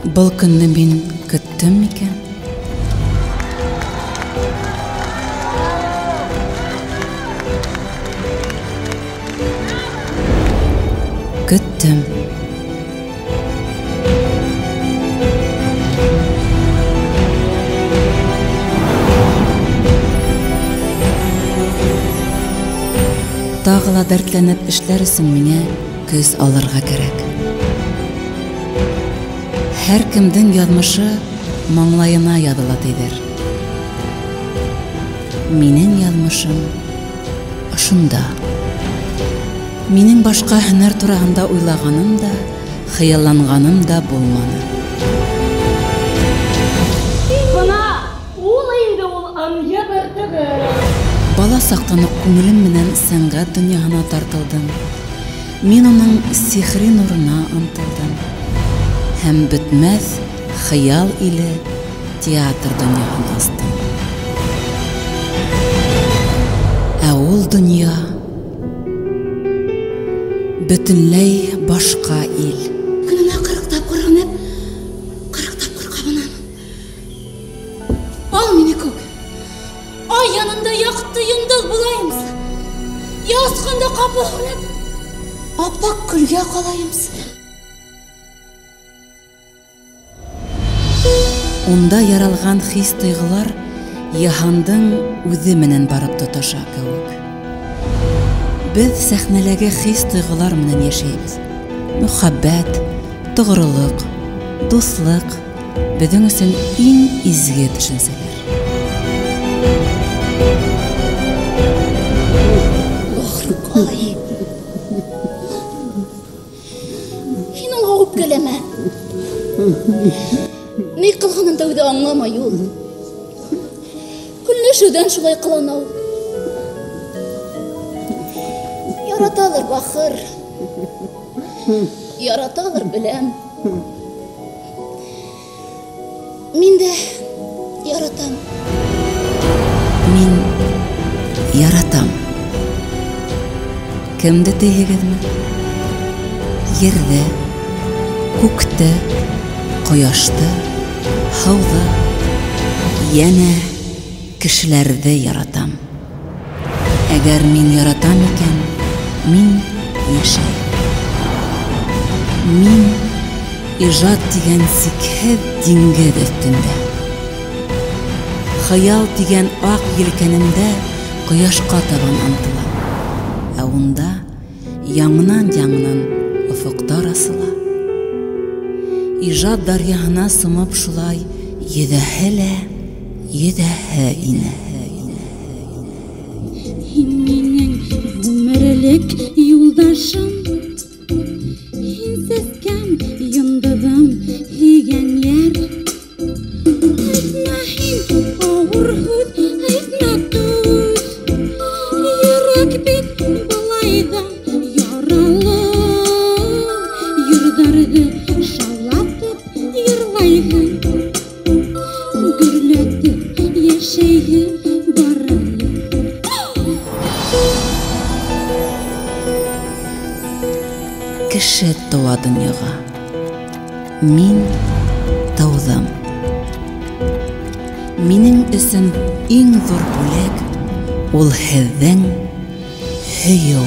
Был көнне мин көттөм микән? Көттөм. Тағы ла дәртләнеп эшләр өсөн миңә көс алырға кәрәк. Һәр кемдең яҙмышы маңлайына яҙыла тиҙер. Минең яҙмышым ошонда. Минең башҡа һөнәр тураһында уйлағаным да, хыялланғаным да булманы. Бына ул инде ул ынйы бөртөгө. Бала саҡтан уҡ күңелем менән сәнғәт донъяһына тартылдым. Мин уның сихри нурына ынтылдым. Һәм бөтмәҫ хыял иле театр донъяһын астым. Ә ул донъя бөтөнләй башҡа ил. Көнөнә 40 тапҡыр һүнеп, 40 тапҡыр ҡабынам. Ал мине күк. Ай янында яҡты йондоҙ булайымсы. Яусҡанда ҡапыл һүнеп, аппаҡ көлгә ҡалайымсы. Унда яралған хис-тойғолар йыһандың үҙе менән барып тоташа кеүек. Беҙ сәхнәләге хис-тойғолар менән йәшәйбеҙ. Мөхәббәт, тоғролоҡ, дуҫлыҡ беҙҙең өсөн иң изге төшөнсәләр. Бахырҡай, һин уға үпкәләмә. Ни ҡылғанын да үҙе аңламай ул. Көнләшеүҙән шулай ҡылана ул. Яраталыр бахыр. Яраталыр беләм. Мин дә яратам. Мин яратам. Кемде тейһегеҙме? Ерҙе, күкте, ҡояшты, һыуҙы, йәнә кешеләрҙе яратам. Әгәр мин яратам икән, мин йәшәйем. Мин ижад тигән сикһеҙ диңгеҙ өҫтөндә. Хыял тигән аҡ елкәнемдә ҡояшҡа табан ынтылам. Ә унда яңынан-яңынан офоҡтар асыла. Ижад даръяһына сумып шулай йөҙәһе лә йөҙәһе ине. Һин минең ғүмерлек юлдашым, һин сәскәм, йондоҙом, һөйгән йәр. Әйтмә һин ауыр һүҙ, әйтмә түҙ. Йөрәк бит былай ҙа яралы. Йырҙарҙы шаулатып йырлайһың, гөрләтеп йәшәйһең бар әле. Кеше тыуа донъяға. Мин тыуҙым. Минең өсөн иң ҙур бүләк ул һеҙҙең һөйөү.